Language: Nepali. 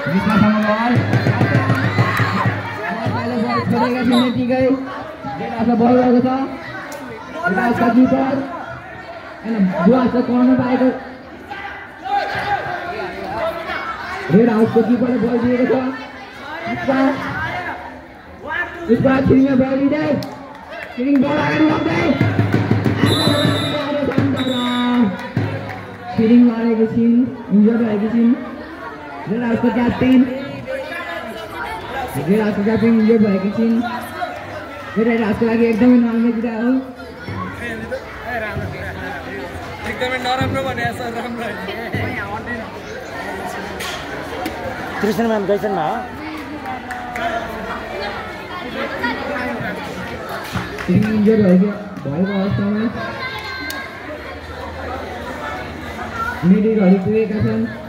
विश्वाससँग बल छोडेका छन् यतिकै रेड बल गरेको छ रेड किपर बुवासले कर्न पाएको रेड हाउसको किपरले बल दिएको छ उसको छिरिङमा बल दिँदै छिरिङ बल अगाडि लग्दै छिरिङ मारेको छिन् इन्जर्ड भएको छिन् रेड हाउसको क्याप्टेन इन्जर्ड भएको छिन् रेड हाउसको लागि एकदमै नराम्रो कुरा हो एकदमै नराम्रो भने सर राम्रो कृष्ण म्याम गइछन् न इन्जर्ड भएको अवस्थामा मेडिकहरू पुगेका छन्